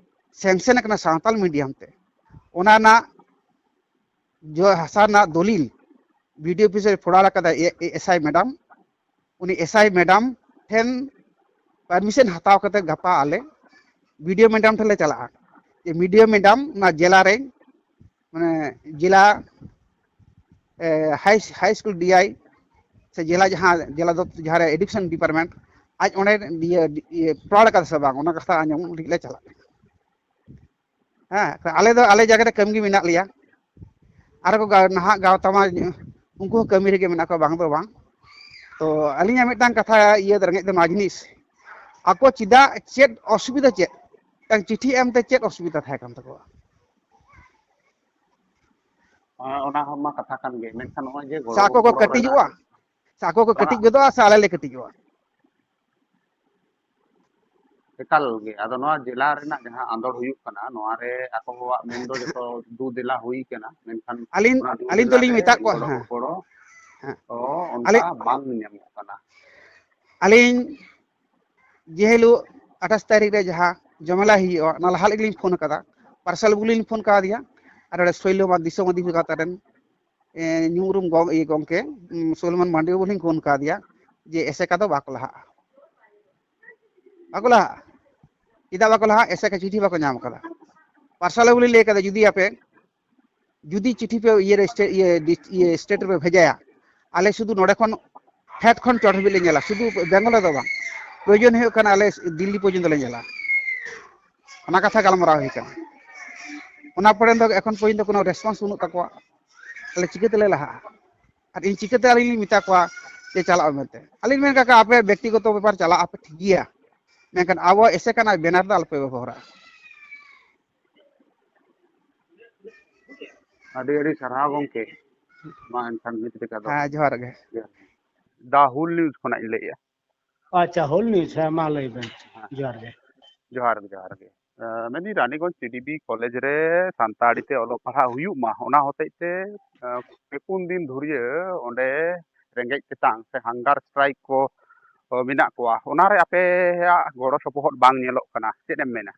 ᱥᱮᱝᱥᱮᱱ ᱟᱠᱟᱱᱟ ᱥᱟᱱᱛᱟᱞ ᱢᱤᱰᱤᱭᱟᱢ ᱛᱮ, ᱚᱱᱟ ᱨᱮᱱᱟᱜ ᱡᱚ ᱦᱟᱥᱟ ᱨᱮᱱᱟᱜ ᱫᱚᱞᱤᱞ ᱵᱤ ᱰᱤ ᱳ ᱚᱯᱷᱤᱥ ᱨᱮ ᱯᱷᱚᱲᱟᱲ ᱟᱠᱟᱫᱟ ᱮ-, ᱮ-, ᱮᱥ ᱟᱭ ᱢᱮᱰᱟᱢ᱾ ᱩᱱᱤ ᱮᱥ ᱟᱭ ᱢᱮᱰᱟᱢ ᱴᱷᱮᱱ ᱯᱟᱨᱢᱤᱥᱚᱱ ᱦᱟᱛᱟᱣ ᱠᱟᱛᱮ ᱜᱟᱯᱟ ᱟᱞᱮ ᱵᱤ ᱰᱤ ᱳ ᱢᱮᱰᱟᱢ ᱴᱷᱮᱱ ᱞᱮ ᱪᱟᱞᱟᱜᱼᱟ᱾ ᱡᱮ ᱵᱤ ᱰᱤ ᱳ ᱢᱮᱰᱟᱢ ᱚᱱᱟ ᱡᱮᱞᱟ ᱨᱮ, ᱢᱟᱱᱮ ᱡᱮᱞᱟ, ᱮ, ᱦᱟᱭ, ᱦᱟᱭ ᱥᱠᱩᱞ ᱰᱤ ᱟᱭ ᱥᱮ ᱡᱮᱞᱟ ᱡᱟᱦᱟᱸ, ᱡᱮᱞᱟ ᱫᱚ ᱡᱟᱦᱟᱸ ᱨᱮ ᱮᱰᱩᱠᱮᱥᱚᱱ ᱰᱤᱯᱟᱨᱴᱢᱮᱱᱴ, ᱟᱡ ᱚᱸᱰᱮ ᱤᱭᱟᱹ, ᱤᱭᱟᱹ ᱯᱨᱚᱲ ᱟᱠᱟᱫᱟ ᱥᱮ ᱵᱟᱝ, ᱚᱱᱟ ᱠᱟᱛᱷᱟ ᱟᱸᱡᱚᱢ ᱞᱟᱹᱜᱤᱫ ᱞᱮ ᱪᱟᱞᱟᱜ ᱠᱟᱱᱟ᱾ ᱦᱮᱸ, ᱟᱞᱮ ᱫᱚ ᱟᱞᱮ ᱡᱟᱭᱜᱟ ᱨᱮ ᱠᱟᱹᱢᱤ ᱜᱮ ᱢᱮᱱᱟᱜ ᱞᱮᱭᱟ᱾ ᱟᱨ ᱠᱚ ᱜᱟ-, ᱱᱟᱦᱟᱜ ᱜᱟᱶᱛᱟ ᱢᱟ ᱩᱱᱠᱩ ᱦᱚᱸ ᱠᱟᱹᱢᱤ ᱨᱮᱜᱮ ᱢᱮᱱᱟᱜ ᱠᱚᱣᱟ, ᱵᱟᱝ ᱫᱚ ᱵᱟᱝ᱾ ᱛᱚ ᱟᱹᱞᱤᱧᱟᱜ ᱢᱤᱫᱴᱟᱝ ᱠᱟᱛᱷᱟ ᱤᱭᱟᱹ ᱨᱮᱸᱜᱮᱡ ᱫᱚ ᱱᱚᱣᱟ ᱡᱤᱱᱤᱥ, ᱟᱠᱚ ᱪᱮᱫᱟᱜ, ᱪᱮᱫ ᱚᱥᱩᱵᱤᱫᱷᱟ ᱪᱮᱫ? ᱢᱤᱫᱴᱟᱝ ᱪᱤᱴᱷᱤ ᱮᱢᱛᱮ ᱪᱮᱫ ᱚᱥᱩᱵᱤᱫᱷᱟ ᱛᱟᱦᱮᱸ ᱠᱟᱱ ᱛᱟᱠᱚᱣᱟ? ᱚᱱᱟ ᱦᱚᱸ ᱢᱟ ᱠᱟᱛᱷᱟ ᱠᱟᱱ ᱜᱮ, ᱢᱮᱱᱠᱷᱟᱱ ᱱᱚᱜᱼᱚᱭ ᱡᱮ ᱥᱮ ᱜᱚᱲᱚ ᱟᱠᱚ ᱠᱚ ᱜᱚᱯᱚᱲᱚ ᱨᱮᱱᱟᱜ ᱠᱟᱹᱴᱤᱡᱚᱜᱼᱟ? ᱥᱮ ᱟᱠᱚ ᱠᱚ ᱠᱟᱹᱴᱤᱡ ᱜᱚᱫᱚᱜᱼᱟ ᱥᱮ ᱟᱞᱮ ᱞᱮ ᱠᱟᱹᱴᱤᱡᱚᱜᱼᱟ? ᱮᱠᱟᱞ ᱜᱮ᱾ ᱟᱫᱚ ᱱᱚᱣᱟ ᱡᱮᱞᱟ ᱨᱮᱱᱟᱜ ᱡᱟᱦᱟᱸ ᱟᱸᱫᱳᱲ ᱦᱩᱭᱩᱜ ᱠᱟᱱᱟ, ᱱᱚᱣᱟ ᱨᱮ ᱟᱠᱚᱣᱟᱜ ᱢᱮᱱ ᱫᱚ ᱡᱚᱛᱚ ᱫᱩ ᱫᱮᱞᱟ ᱦᱩᱭ ᱠᱟᱱᱟ, ᱢᱮᱱᱠᱷᱟᱱ ᱟᱹᱞᱤᱧ, ᱚᱱᱟ ᱫᱩ ᱟᱹᱞᱤᱧ ᱫᱮᱞᱟ ᱫᱚᱞᱤᱧ ᱨᱮ ᱢᱮᱛᱟᱜ ᱠᱚᱣᱟ, ᱜᱚᱲᱚ ᱦᱮᱸ, ᱜᱚᱯᱚᱲᱚ ᱦᱮᱸ᱾ ᱛᱚ ᱚᱱᱠᱟ ᱟᱹᱞᱤᱧ, ᱵᱟᱝ ᱧᱟᱢᱚᱜ ᱠᱟᱱᱟ᱾ ᱟᱹᱞᱤᱧ ᱡᱮ ᱦᱤᱞᱳᱜ ᱟᱴᱷᱟᱥ ᱛᱟᱹᱨᱤᱠᱷ ᱨᱮ ᱡᱟᱦᱟᱸ ᱡᱚᱢᱮᱞᱟ ᱦᱩᱭᱩᱜᱼᱟ, ᱚᱱᱟ ᱞᱟᱦᱟ ᱨᱮᱜᱮ ᱞᱤᱧ ᱯᱷᱳᱱ ᱟᱠᱟᱫᱟ, ᱯᱟᱨᱥᱟᱞ ᱵᱟᱹᱵᱩ ᱞᱤᱧ ᱯᱷᱳᱱ ᱠᱟᱣᱫᱮᱭᱟ, ᱟᱨ ᱱᱚᱰᱮ ᱥᱳᱭᱞᱳ ᱢᱟ-, ᱫᱤᱥᱚᱢ ᱢᱟᱹᱫᱷᱤ ᱜᱟᱶᱛᱟ ᱨᱮᱱ, ᱮ, ᱧᱩᱢ ᱩᱨᱩᱢ ᱜᱚ-, ᱤᱭᱟᱹ ᱜᱚᱢᱠᱮ, ᱩᱢ, ᱥᱳᱞᱢᱟᱱ ᱢᱟᱱᱰᱤ ᱵᱟᱹᱵᱩ ᱞᱤᱧ ᱯᱷᱳᱱ ᱠᱟᱣᱫᱮᱭᱟ ᱡᱮ ᱮᱥᱮᱠᱟ ᱫᱚ ᱵᱟᱠᱚ ᱞᱟᱦᱟᱜᱼᱟ, ᱵᱟᱠᱚ ᱞᱟᱦᱟᱜᱼᱟ᱾ ᱪᱮᱫᱟᱜ ᱵᱟᱠᱚ ᱞᱟᱦᱟᱜᱼᱟ? ᱮᱥᱮᱠᱟ ᱪᱤᱴᱷᱤ ᱵᱟᱠᱚ ᱧᱟᱢ ᱟᱠᱟᱫᱟ᱾ ᱯᱟᱨᱥᱟᱞ ᱵᱟᱹᱵᱩ ᱞᱤᱧ ᱞᱟᱹᱭ ᱠᱟᱫᱟ, ᱡᱩᱫᱤ ᱟᱯᱮ ᱡᱩᱫᱤ ᱪᱤᱴᱷᱤ ᱯᱮ ᱤᱭᱟᱹ ᱨᱮ, ᱥᱴᱮ-, ᱤᱭᱟᱹ ᱰᱤᱥ-, ᱤᱭᱟᱹ ᱥᱴᱮᱴ ᱨᱮᱯᱮ ᱵᱷᱮᱡᱟᱭᱟ, ᱟᱞᱮ ᱥᱩᱫᱷᱩ ᱱᱚᱰᱮ ᱠᱷᱚᱱ ᱯᱷᱮᱰ ᱠᱷᱚᱱ ᱪᱚᱴ ᱦᱟᱹᱵᱤᱡ ᱞᱮ ᱧᱮᱞᱟ, ᱥᱩᱫᱷᱩ ᱵᱮᱝᱜᱚᱞ ᱨᱮᱫᱚ ᱵᱟᱝ, ᱯᱨᱚᱭᱳᱡᱚᱱ ᱦᱩᱭᱩᱜ ᱠᱷᱟᱱ ᱟᱞᱮ ᱫᱤᱞᱞᱤ ᱯᱚᱨᱡᱚᱱᱛᱚ ᱞᱮ ᱧᱮᱞᱟ᱾ ᱚᱱᱟ ᱠᱟᱛᱷᱟ ᱜᱟᱞᱢᱟᱨᱟᱣ ᱦᱩᱭ ᱠᱟᱱᱟ᱾ ᱚᱱᱟ ᱯᱚᱨᱮ ᱫᱚ ᱮᱠᱷᱚᱱ ᱯᱚᱨᱡᱚᱱᱛᱚ ᱠᱳᱱᱳ ᱨᱮᱥᱯᱚᱱᱥ ᱵᱟᱹᱱᱩᱜ ᱛᱟᱠᱚᱣᱟ, ᱛᱟᱦᱞᱮ ᱪᱤᱠᱟᱹ ᱛᱮᱞᱮ ᱞᱟᱦᱟᱜᱼᱟ? ᱟᱨ ᱤᱧ ᱪᱤᱠᱟᱹᱛᱮ ᱟᱹᱞᱤᱧ ᱞᱤᱧ ᱢᱮᱛᱟ ᱠᱚᱣᱟ ᱡᱮ ᱪᱟᱞᱟᱜ ᱢᱮᱱᱛᱮ? ᱟᱹᱞᱤᱧ ᱢᱮᱱ ᱠᱟᱜ, ᱟᱯᱮ ᱵᱮᱠᱛᱤᱜᱚᱛᱚ ᱵᱮᱯᱟᱨ ᱪᱟᱞᱟᱜ ᱟᱯᱮ ᱴᱷᱤᱠ ᱜᱮᱭᱟ, ᱢᱮᱱᱠᱷᱟᱱ ᱟᱵᱚᱣᱟᱜ ᱮᱥᱮᱠᱟ ᱨᱮᱱᱟᱜ ᱵᱮᱱᱟᱨ ᱫᱚ ᱟᱞᱚᱯᱮ ᱵᱮᱵᱚᱦᱟᱨᱟ᱾ ᱟᱹᱰᱤ ᱟᱹᱰᱤ ᱥᱟᱨᱦᱟᱣ ᱜᱚᱢᱠᱮ᱾ ᱢᱟ ᱮᱱᱠᱷᱟᱱ ᱱᱤᱛ ᱞᱮᱠᱟ ᱫᱚ ᱦᱮᱸ, ᱡᱚᱦᱟᱨ ᱜᱮ᱾ ᱡᱚᱦᱟᱨ᱾ ᱫᱟ ᱦᱩᱞ ᱱᱤᱭᱩᱡᱽ ᱠᱷᱚᱱᱟᱜ ᱤᱧ ᱞᱟᱹᱭᱮᱜᱼᱟ᱾ ᱟᱪᱪᱷᱟ, ᱦᱩᱞ ᱱᱤᱭᱩᱡᱽ, ᱦᱮᱸ, ᱢᱟ ᱞᱟᱹᱭ ᱵᱮᱱ᱾ ᱦᱮᱸ᱾ ᱡᱚᱦᱟᱨ ᱜᱮ᱾ ᱡᱚᱦᱟᱨ ᱜᱮ, ᱡᱚᱦᱟᱨ ᱜᱮ᱾ ᱟᱸ, ᱢᱮᱱᱫᱟᱹᱧ, ᱨᱟᱱᱤᱜᱚᱸᱡᱽ ᱥᱤ ᱰᱤ ᱯᱤ ᱠᱚᱞᱮᱡᱽ ᱨᱮ ᱥᱟᱱᱛᱟᱲᱤ ᱛᱮ ᱚᱞᱚᱜ ᱯᱟᱲᱦᱟᱜ ᱦᱩᱭᱩᱜ ᱢᱟ, ᱚᱱᱟ ᱦᱚᱛᱮᱡ ᱛᱮ, ᱟᱸ, ᱯᱮ ᱯᱩᱱ ᱫᱤᱱ ᱫᱷᱩᱨᱭᱟᱹ ᱚᱸᱰᱮ ᱨᱮᱸᱜᱮᱡ ᱛᱮᱛᱟᱝ ᱥᱮ ᱦᱟᱝᱜᱟᱨ ᱥᱴᱨᱟᱭᱤᱠ ᱠᱚ, ᱚ, ᱢᱮᱱᱟᱜ ᱠᱚᱣᱟ, ᱚᱱᱟᱨᱮ ᱟᱯᱮᱭᱟᱜ ᱜᱚᱲᱚ ᱥᱚᱯᱚᱦᱚᱫ ᱵᱟᱝ ᱧᱮᱞᱚᱜ ᱠᱟᱱᱟ, ᱪᱮᱫ ᱮᱢ ᱢᱮᱱᱟ?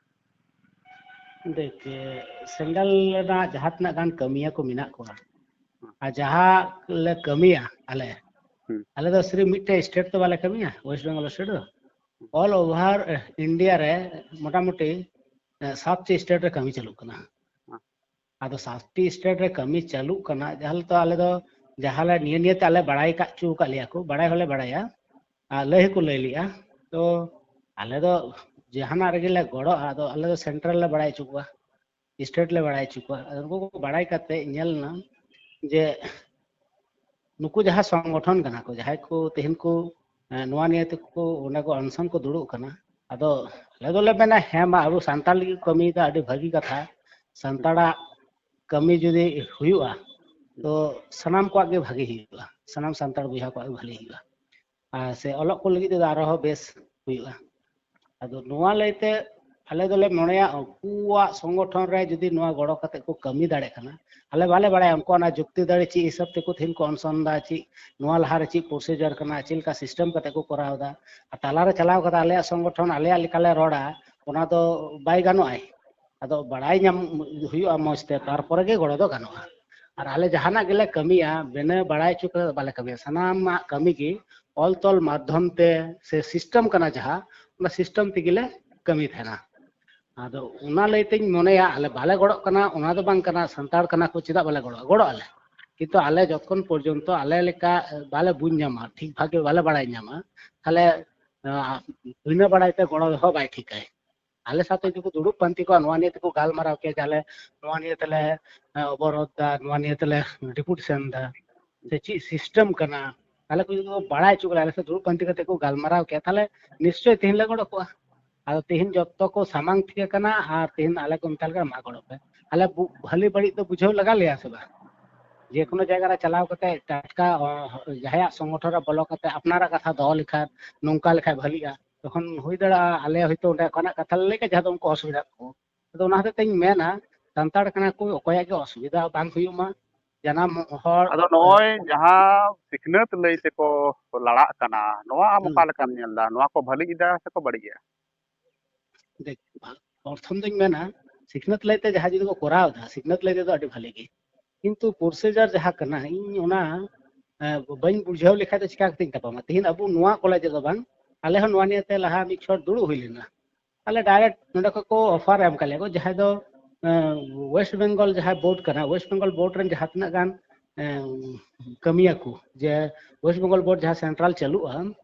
ᱫᱮᱠᱷ, ᱥᱮᱸᱜᱮᱞ ᱨᱮᱱᱟᱜ ᱡᱟᱦᱟᱸ ᱛᱤᱱᱟᱹᱜ ᱜᱟᱱ ᱠᱟᱹᱢᱤᱭᱟᱹ ᱠᱚ ᱢᱮᱱᱟᱜ ᱠᱚᱣᱟ, ᱦᱩᱸ᱾ ᱟᱨ ᱡᱟᱦᱟᱸ ᱞᱮ ᱠᱟᱹᱢᱤᱭᱟ ᱟᱞᱮ, ᱦᱩᱸ᱾ ᱟᱞᱮ ᱫᱚ ᱥᱤᱨᱤᱯ ᱢᱤᱫᱴᱮᱡ ᱥᱴᱮᱴ ᱫᱚ ᱵᱟᱞᱮ ᱠᱟᱹᱢᱤᱭᱟ, ᱳᱭᱮᱥᱴ ᱵᱮᱝᱜᱚᱞ ᱥᱴᱮᱴ ᱫᱚ᱾ ᱚᱞ ᱳᱵᱷᱟᱨ ᱤᱱᱰᱤᱭᱟ ᱨᱮ ᱢᱚᱴᱟᱢᱩᱴᱤ, ᱮ, ᱥᱟᱛᱴᱤ ᱥᱴᱮᱴ ᱨᱮ ᱠᱟᱹᱢᱤ ᱪᱟᱹᱞᱩᱜ ᱠᱟᱱᱟ᱾ ᱦᱩᱸ᱾ ᱟᱫᱚ ᱥᱟᱛᱴᱤ ᱥᱴᱮᱴ ᱨᱮ ᱠᱟᱹᱢᱤ ᱪᱟᱹᱞᱩᱜ ᱠᱟᱱᱟ, ᱡᱟᱦᱟᱸ ᱞᱮᱠᱟ ᱟᱞᱮ ᱫᱚ, ᱡᱟᱦᱟᱸ ᱞᱮ ᱱᱤᱭᱟᱹ ᱱᱤᱭᱟᱹ ᱛᱮ ᱟᱞᱮ ᱵᱟᱲᱟᱭ ᱠᱟᱜ ᱪᱚ ᱠᱟᱜ ᱞᱮᱭᱟ ᱠᱚ, ᱵᱟᱲᱟᱭ ᱦᱚᱸᱞᱮ ᱵᱟᱲᱟᱭᱟ, ᱟᱨ ᱞᱟᱹᱭ ᱦᱚᱸᱠᱚ ᱞᱟᱹᱭ ᱞᱮᱜᱼᱟ᱾ ᱛᱚ ᱟᱞᱮ ᱫᱚ ᱡᱟᱦᱟᱱᱟᱜ ᱨᱮᱜᱮ ᱞᱮ ᱜᱚᱲᱚᱜᱼᱟ, ᱟᱫᱚ ᱟᱞᱮ ᱫᱚ ᱥᱮᱱᱴᱨᱟᱞ ᱞᱮ ᱵᱟᱲᱟᱭ ᱦᱚᱪᱚ ᱠᱚᱣᱟ, ᱥᱴᱮᱴ ᱞᱮ ᱵᱟᱲᱟᱭ ᱦᱚᱪᱚ ᱠᱚᱣᱟ᱾ ᱟᱫᱚ ᱩᱱᱠᱩ ᱠᱚ ᱵᱟᱲᱟᱭ ᱠᱟᱛᱮ ᱧᱮᱞ ᱮᱱᱟ ᱡᱮ ᱱᱩᱠᱩ ᱡᱟᱦᱟᱸ ᱥᱚᱝᱜᱚᱴᱷᱚᱱ ᱠᱟᱱᱟ ᱠᱚ, ᱡᱟᱦᱟᱸᱭ ᱠᱚ ᱛᱮᱦᱮᱧ ᱠᱚ, ᱮ, ᱱᱚᱣᱟ ᱱᱤᱭᱮ ᱛᱮᱠᱚ ᱚᱸᱰᱮ ᱠᱚ ᱚᱱᱥᱚᱱ ᱠᱚ ᱫᱩᱲᱩᱵ ᱠᱟᱱᱟ, ᱟᱫᱚ ᱟᱞᱮ ᱫᱚᱞᱮ ᱢᱮᱱᱟ, ᱦᱮᱸ ᱢᱟ, ᱟᱵᱚ ᱥᱟᱱᱛᱟᱲ ᱞᱟᱹᱜᱤᱫ ᱠᱚ ᱠᱟᱹᱢᱤᱭᱮᱫᱟ, ᱟᱹᱰᱤ ᱵᱷᱟᱹᱜᱤ ᱠᱟᱛᱷᱟ᱾ ᱥᱟᱱᱛᱟᱲᱟᱜ ᱠᱟᱹᱢᱤ ᱡᱩᱫᱤ ᱦᱩᱭᱩᱜᱼᱟ, ᱛᱚ ᱥᱟᱱᱟᱢ ᱠᱚᱣᱟᱜ ᱜᱮ ᱵᱷᱟᱹᱜᱤ ᱦᱩᱭᱩᱜᱼᱟ, ᱥᱟᱱᱟᱢ ᱥᱟᱱᱛᱟᱲ ᱵᱚᱭᱦᱟ ᱠᱚᱣᱟᱜ ᱜᱮ ᱵᱷᱟᱹᱞᱤ ᱦᱩᱭᱩᱜᱼᱟ᱾ ᱟᱨ ᱥᱮ ᱚᱞᱚᱜ ᱠᱚ ᱞᱟᱹᱜᱤᱫ ᱛᱮᱫᱚ ᱟᱨᱦᱚᱸ ᱵᱮᱥ ᱦᱩᱭᱩᱜᱼᱟ᱾ ᱟᱫᱚ ᱱᱚᱣᱟ ᱞᱟᱹᱭᱛᱮ ᱟᱞᱮ ᱫᱚᱞᱮ ᱢᱚᱱᱮᱭᱟ, ᱩᱱᱠᱩᱣᱟᱜ ᱥᱚᱝᱜᱚᱴᱷᱚᱱ ᱨᱮ ᱡᱩᱫᱤ ᱱᱚᱣᱟ ᱜᱚᱲᱚ ᱠᱟᱛᱮ ᱠᱚ ᱠᱟᱹᱢᱤ ᱫᱟᱲᱮᱭᱟᱜ ᱠᱟᱱᱟ, ᱟᱞᱮ ᱵᱟᱞᱮ ᱵᱟᱲᱟᱭᱟ ᱩᱱᱠᱩᱣᱟᱜ ᱚᱱᱟ ᱡᱩᱠᱛᱤ ᱫᱟᱲᱮ ᱪᱮᱫ ᱦᱤᱥᱟᱹᱵ ᱛᱮᱠᱚ ᱛᱮᱦᱮᱧ ᱠᱚ ᱚᱱᱥᱚᱱ ᱫᱟ, ᱪᱮᱫ ᱱᱚᱣᱟ ᱞᱟᱦᱟᱨᱮ ᱪᱮᱫ ᱯᱨᱚᱥᱤᱡᱟᱨ ᱠᱟᱱᱟ, ᱪᱮᱫ ᱞᱮᱠᱟ ᱥᱤᱥᱴᱮᱢ ᱠᱟᱛᱮ ᱠᱚ ᱠᱚᱨᱟᱣ ᱫᱟ᱾ ᱟᱨ ᱛᱟᱞᱟᱨᱮ ᱪᱟᱞᱟᱣ ᱠᱟᱛᱮ ᱟᱞᱮᱭᱟᱜ ᱥᱚᱝᱜᱚᱴᱷᱚᱱ ᱟᱞᱮᱭᱟᱜ ᱞᱮᱠᱟᱞᱮ ᱨᱚᱲᱟ, ᱚᱱᱟ ᱫᱚ ᱵᱟᱭ ᱜᱟᱱᱚᱜᱼᱟᱭ᱾ ᱟᱫᱚ ᱵᱟᱲᱟᱭ ᱧᱟᱢ ᱦᱩᱭᱩᱜᱼᱟ ᱢᱚᱡᱽ ᱛᱮ, ᱛᱟᱨᱯᱚᱨᱮ ᱜᱮ ᱜᱚᱲᱚ ᱫᱚ ᱜᱟᱱᱚᱜᱼᱟ᱾ ᱟᱨ ᱟᱞᱮ ᱡᱟᱦᱟᱱᱟᱜ ᱜᱮᱞᱮ ᱠᱟᱹᱢᱤᱭᱟ, ᱵᱤᱱᱟᱹ ᱵᱟᱲᱟᱭ ᱦᱚᱪᱚ ᱠᱟᱛᱮ ᱵᱟᱞᱮ ᱠᱟᱹᱢᱤᱭᱟ᱾ ᱥᱟᱱᱟᱢᱟᱜ ᱠᱟᱹᱢᱤ ᱜᱮ ᱚᱞ ᱛᱚᱞ ᱢᱟᱫᱽᱫᱷᱚᱢ ᱛᱮ ᱥᱮ ᱥᱤᱥᱴᱮᱢ ᱠᱟᱱᱟ ᱡᱟᱦᱟᱸ, ᱚᱱᱟ ᱥᱤᱥᱴᱮᱢ ᱛᱮᱜᱮ ᱞᱮ ᱠᱟᱹᱢᱤ ᱛᱟᱦᱮᱱᱟ᱾ ᱟᱫᱚ ᱚᱱᱟ ᱞᱟᱹᱭ ᱛᱮᱧ ᱢᱚᱱᱮᱭᱟ, ᱟᱞᱮ ᱵᱟᱞᱮ ᱜᱚᱲᱚᱜ ᱠᱟᱱᱟ, ᱚᱱᱟ ᱫᱚ ᱵᱟᱝ ᱠᱟᱱᱟ, ᱥᱟᱱᱛᱟᱲ ᱠᱟᱱᱟ ᱠᱚ, ᱪᱮᱫᱟᱜ ᱵᱟᱞᱮ ᱜᱚᱲᱚᱜᱼᱟ? ᱜᱚᱲᱚᱜ ᱟᱞᱮ, ᱠᱤᱱᱛᱩ ᱟᱞᱮ ᱡᱚᱛᱠᱷᱚᱱ ᱯᱚᱨᱡᱚᱱᱛᱚ ᱟᱞᱮ ᱞᱮᱠᱟ ᱵᱟᱞᱮ ᱵᱩᱡᱽ ᱧᱟᱢᱟ, ᱴᱷᱤᱠ ᱵᱷᱟᱜᱮ ᱵᱟᱞᱮ ᱵᱟᱲᱟᱭ ᱧᱟᱢᱟ, ᱛᱟᱦᱞᱮ, ᱟᱸ, ᱵᱤᱱᱟᱹ ᱵᱟᱲᱟᱭ ᱛᱮ ᱜᱚᱲᱚ ᱫᱚᱦᱚ ᱵᱟᱭ ᱴᱷᱤᱠᱟᱭ᱾ ᱟᱞᱮ ᱥᱟᱶᱛᱮ ᱡᱩᱫᱤ ᱠᱚ ᱫᱩᱲᱩᱵ ᱯᱟᱱᱛᱮ ᱠᱚᱜᱼᱟ, ᱱᱚᱣᱟ ᱱᱤᱭᱮ ᱛᱮᱠᱚ ᱜᱟᱞᱢᱟᱨᱟᱣ ᱠᱮᱭᱟ ᱡᱮ ᱟᱞᱮ ᱱᱚᱣᱟ ᱱᱤᱭᱮ ᱛᱮᱞᱮ, ᱮ, ᱚᱵᱚᱨᱳᱫᱷ ᱫᱟ, ᱱᱚᱣᱟ ᱱᱤᱭᱮ ᱛᱮᱞᱮ ᱰᱮᱯᱩᱴᱮᱥᱚᱱ ᱫᱟ, ᱥᱮ ᱪᱮᱫ ᱥᱤᱥᱴᱮᱢ ᱠᱟᱱᱟ, ᱛᱟᱦᱞᱮ ᱠᱚ ᱡᱩᱫᱤ ᱠᱚ ᱵᱟᱲᱟᱭ ᱦᱚᱪᱚ ᱠᱮᱭᱟ, ᱟᱞᱮ ᱥᱟᱶ ᱫᱩᱲᱩᱵ ᱯᱟᱱᱛᱮ ᱠᱟᱛᱮ ᱠᱚ ᱜᱟᱞᱢᱟᱨᱟᱣ ᱠᱮᱭᱟ, ᱛᱟᱦᱞᱮ ᱱᱤᱥᱪᱚᱭ ᱛᱮᱦᱮᱧ ᱞᱮ ᱜᱚᱲᱚ ᱠᱚᱜᱼᱟ᱾ ᱟᱫᱚ ᱛᱮᱦᱮᱧ ᱡᱚᱛᱚ ᱠᱚ ᱥᱟᱢᱟᱝ ᱛᱷᱤᱭᱟᱹ ᱠᱟᱱᱟ ᱟᱨ ᱛᱮᱦᱮᱧ ᱟᱞᱮ ᱠᱚ ᱢᱮᱛᱟ ᱞᱮ ᱠᱟᱱᱟ, "ᱢᱟ ᱜᱚᱲᱚᱜ ᱯᱮ᱾" ᱟᱞᱮ ᱵᱩ-, ᱵᱷᱟᱹᱞᱤ ᱵᱟᱹᱲᱤᱡ ᱫᱚ ᱵᱩᱡᱷᱟᱹᱣ ᱞᱟᱜᱟᱣ ᱞᱮᱭᱟ ᱥᱮ ᱵᱟᱝ? ᱡᱮ ᱠᱳᱱᱳ ᱡᱟᱭᱜᱟ ᱨᱮ ᱪᱟᱞᱟᱣ ᱠᱟᱛᱮ ᱴᱟᱴᱠᱟ, ᱚ, ᱡᱟᱦᱟᱸᱭᱟᱜ ᱥᱚᱝᱜᱚᱴᱷᱚᱱ ᱨᱮ ᱵᱚᱞᱚ ᱠᱟᱛᱮ ᱟᱯᱱᱟᱨᱟᱜ ᱠᱟᱛᱷᱟ ᱫᱚᱦᱚ ᱞᱮᱠᱷᱟᱱ, ᱱᱚᱝᱠᱟ ᱞᱮᱠᱷᱟᱱ ᱵᱷᱟᱹᱞᱤᱜᱼᱟ, ᱛᱚᱠᱷᱚᱱ ᱦᱩᱭ ᱫᱟᱲᱮᱭᱟᱜᱼᱟ ᱟᱞᱮ ᱦᱚᱭᱛᱳ ᱚᱸᱰᱮ ᱚᱠᱟᱱᱟᱜ ᱠᱟᱛᱷᱟ ᱞᱮ ᱞᱟᱹᱭ ᱠᱮᱫ, ᱡᱟᱦᱟᱸ ᱫᱚ ᱩᱱᱠᱩ ᱚᱥᱩᱵᱤᱫᱷᱟᱜ ᱠᱚ᱾ ᱟᱫᱚ ᱚᱱᱟ ᱦᱚᱛᱮᱡ ᱛᱮᱧ ᱢᱮᱱᱟ, ᱥᱟᱱᱛᱟᱲ ᱠᱟᱱᱟ ᱠᱚ, ᱚᱠᱚᱭᱟᱜ ᱜᱮ ᱚᱥᱩᱵᱤᱫᱷᱟ ᱵᱟᱝ ᱦᱩᱭᱩᱜ ᱢᱟ᱾ ᱡᱟᱱᱟᱢ ᱦᱚᱲ ᱟᱫᱚ ᱱᱚᱜᱼᱚᱭ ᱡᱟᱦᱟᱸ ᱥᱤᱠᱷᱱᱟᱹᱛ ᱞᱟᱹᱭ ᱛᱮᱠᱚ ᱞᱟᱲᱟᱜ ᱠᱟᱱᱟ, ᱱᱚᱣᱟ ᱟᱢ ᱦᱩᱸ᱾ ᱚᱠᱟ ᱞᱮᱠᱟᱢ ᱧᱮᱞ ᱮᱫᱟ? ᱱᱚᱣᱟ ᱠᱚ ᱵᱷᱟᱹᱞᱤ ᱮᱫᱟ ᱥᱮᱠᱚ ᱵᱟᱹᱲᱤᱡ ᱮᱫᱟ? ᱫᱮᱠ, ᱯᱨᱚᱛᱷᱚᱢ ᱫᱚᱧ ᱢᱮᱱᱟ, ᱥᱤᱠᱷᱱᱟᱹᱛ ᱞᱟᱹᱭᱛᱮ ᱡᱟᱦᱟᱸ ᱡᱩᱫᱤ ᱠᱚ ᱠᱚᱨᱟᱣ ᱮᱫᱟ, ᱥᱤᱠᱷᱱᱟᱹᱛ ᱞᱟᱹᱭ ᱛᱮᱫᱚ ᱟᱹᱰᱤ ᱵᱷᱟᱹᱞᱤ ᱜᱮ, ᱠᱤᱱᱛᱩ ᱯᱨᱚᱥᱤᱡᱟᱨ ᱡᱟᱦᱟᱸ ᱠᱟᱱᱟ, ᱤᱧ ᱚᱱᱟ, ᱮ, ᱵᱟᱹᱧ ᱵᱩᱡᱷᱟᱹᱣ ᱞᱮᱠᱷᱟᱡ ᱫᱚ ᱪᱤᱠᱟ ᱠᱟᱛᱮᱧ ᱛᱟᱯᱟᱢᱟ? ᱛᱮᱦᱮᱧ ᱟᱵᱚ ᱱᱚᱣᱟ ᱠᱚᱞᱮᱡᱽ ᱨᱮᱫᱚ ᱵᱟᱝ, ᱟᱞᱮ ᱦᱚᱸ ᱱᱚᱣᱟ ᱱᱤᱭᱮᱛᱮ ᱞᱟᱦᱟ ᱢᱤᱫ ᱪᱷᱚᱴ ᱫᱩᱲᱩᱵ ᱦᱩᱭ ᱞᱮᱱᱟ᱾ ᱟᱞᱮ ᱰᱟᱭᱨᱮᱠᱴ ᱱᱚᱰᱮ ᱠᱷᱚᱡ ᱠᱚ ᱚᱯᱷᱟᱨ ᱮᱢ ᱠᱟᱜ ᱞᱮᱭᱟ ᱠᱚ, ᱡᱟᱦᱟᱸᱭ ᱫᱚ, ᱮ, ᱳᱭᱮᱥᱴ ᱵᱮᱝᱜᱚᱞ ᱡᱟᱦᱟᱸ ᱵᱳᱨᱰ ᱠᱟᱱᱟ, ᱳᱭᱮᱥᱴ ᱵᱮᱝᱜᱚᱞ ᱵᱳᱨᱰ ᱨᱮᱱ ᱡᱟᱦᱟᱸ ᱛᱤᱱᱟᱹᱜ ᱜᱟᱱ, ᱮ, ᱠᱟᱹᱢᱤᱭᱟᱠᱚ, ᱡᱮ ᱳᱭᱮᱥᱴ ᱵᱮᱝᱜᱚᱞ ᱵᱳᱨᱰ ᱡᱟᱦᱟᱸ ᱥᱮᱱᱴᱨᱟᱞ ᱪᱟᱹᱞᱩᱜᱼᱟ,